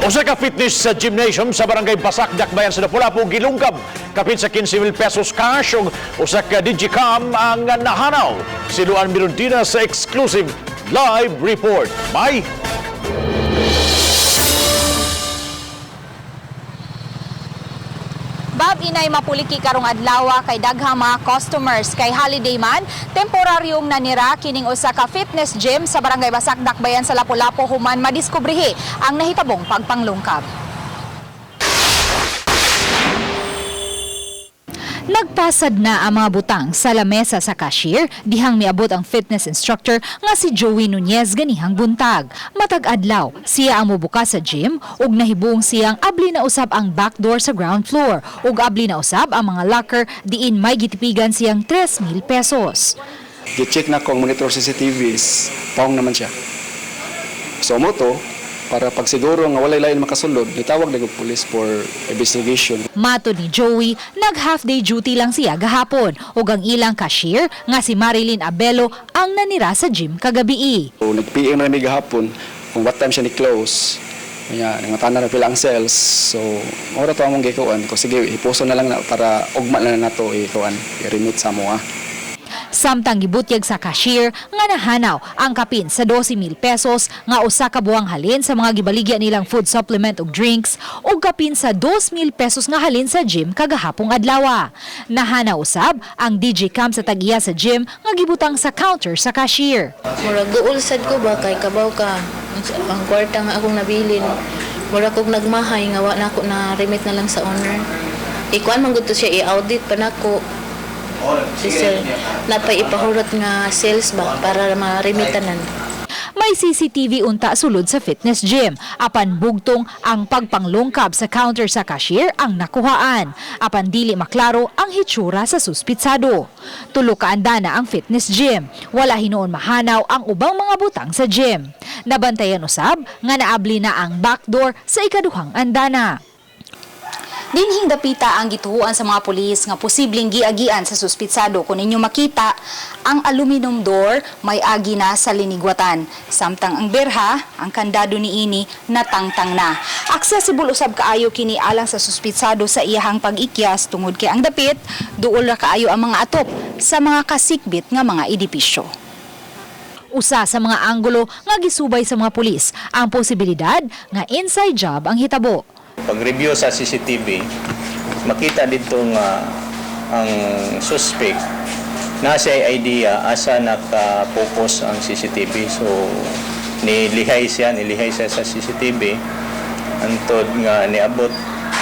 Usa ka fitness sa gymnasium sa Barangay Basak, Dakbayan sa Lapu-Lapu gilungkab. Kapin sa 15,000 pesos cash ug usa ka digicam ang nahanaw. Si Luan Mirundina sa exclusive live report. May Bob, inay mapuliki karong adlaw kay daghang mga customers kay holiday man, temporaryong nanira kining usa ka fitness gym sa Barangay Basak, Dakbayan sa Lapu-Lapu human madiskubrihi ang nahitabong pagpanglungkab. Nagpasad na ang mga butang sa lamesa sa cashier dihang miabot ang fitness instructor nga si Joey Nunez ganihang buntag. Matag adlaw, siya ang mubukas sa gym ug nahibuong siyang abli na usab ang back door sa ground floor ug abli na usab ang mga locker diin may gitipigan siyang 3,000 pesos. Gi-check na ko ang monitor CCTVs, paong naman siya. So mo to, para pagsiguro nga walay lain makasulod, nitawag na og police for investigation. Matod ni Joey, nag half day duty lang siya gahapon ug ang ilang cashier nga si Marilyn Abelo ang nanira sa gym kagabii. So nag-PM na mi gahapon kung what time siya ni close. Kaya nangutana na pila ang sales. So mao ra to among gikuan ko, sige, hipuso na lang na para ugma na lang nato ikuan, i-remit sa amoa. Samtang gibutyag sa cashier nga nahanaw ang kapin sa 12,000 pesos nga usa ka buwang halin sa mga gibaligya nilang food supplement ug drinks ug kapin sa 2,000 pesos nga halin sa gym kagahapong adlaw. Nahanaw usab ang DJ cam sa tag-iya sa gym nga gibutang sa counter sa cashier. Murag duol sad ko ba kay kabaw ka ang kwarta nga akong nabilin. Murag kog nagmahay nga wa na ako na remit na lang sa owner. Ikuan man gud to siya, i-audit pa nako. Si sir, napay ipahurot nga sales ba para ma-remitanan. May CCTV unta sulod sa fitness gym. Apan bugtong ang pagpanglungkab sa counter sa cashier ang nakuhaan. Apan dili maklaro ang hitsura sa suspitsado. Tulo ka andana ang fitness gym. Wala hinuon mahanaw ang ubang mga butang sa gym. Nabantayan usab nga naabli na ang backdoor sa ikaduhang andana. Dinhing dapita ang gituhuan sa mga pulis nga posibleng giagian sa suspitsado. Kung ninyo makita, ang aluminum door may agi na sa linigwatan. Samtang ang berha, ang kandado niini natangtang na. Accessible usab kaayo kini alang sa suspitsado sa iyahang pag-ikyas tungod kay ang dapit, duol ra kaayo ang mga atop sa mga kasikbit nga mga edipisyo. Usa sa mga anggulo nga gisubay sa mga pulis ang posibilidad nga inside job ang hitabo. Pag-review sa CCTV, makita dito nga ang suspect nasa idea asa naka-focus ang CCTV. So, nilihay siya sa CCTV. Antod nga niabot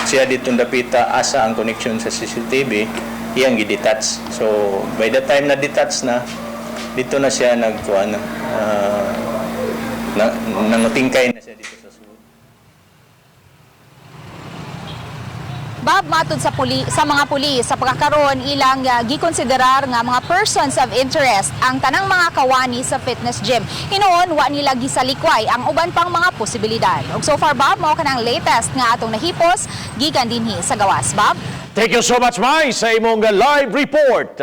siya dito dapita asa ang connection sa CCTV, iyang gi-detach. So, by the time na detach na, dito na siya nagkuan, na, nangutingkay na siya dito sa sulod. Bob, matod sa mga pulis, sa pagkakaroon ilang gikonsiderar nga mga persons of interest ang tanang mga kawani sa fitness gym. Hinuon wa nila gisalikway ang uban pang mga posibilidad. Ug so far, Bob, mao kanang latest nga atong nahipos gikan dinhi sa gawas, Bob. Thank you so much, Mai, sa imong live report.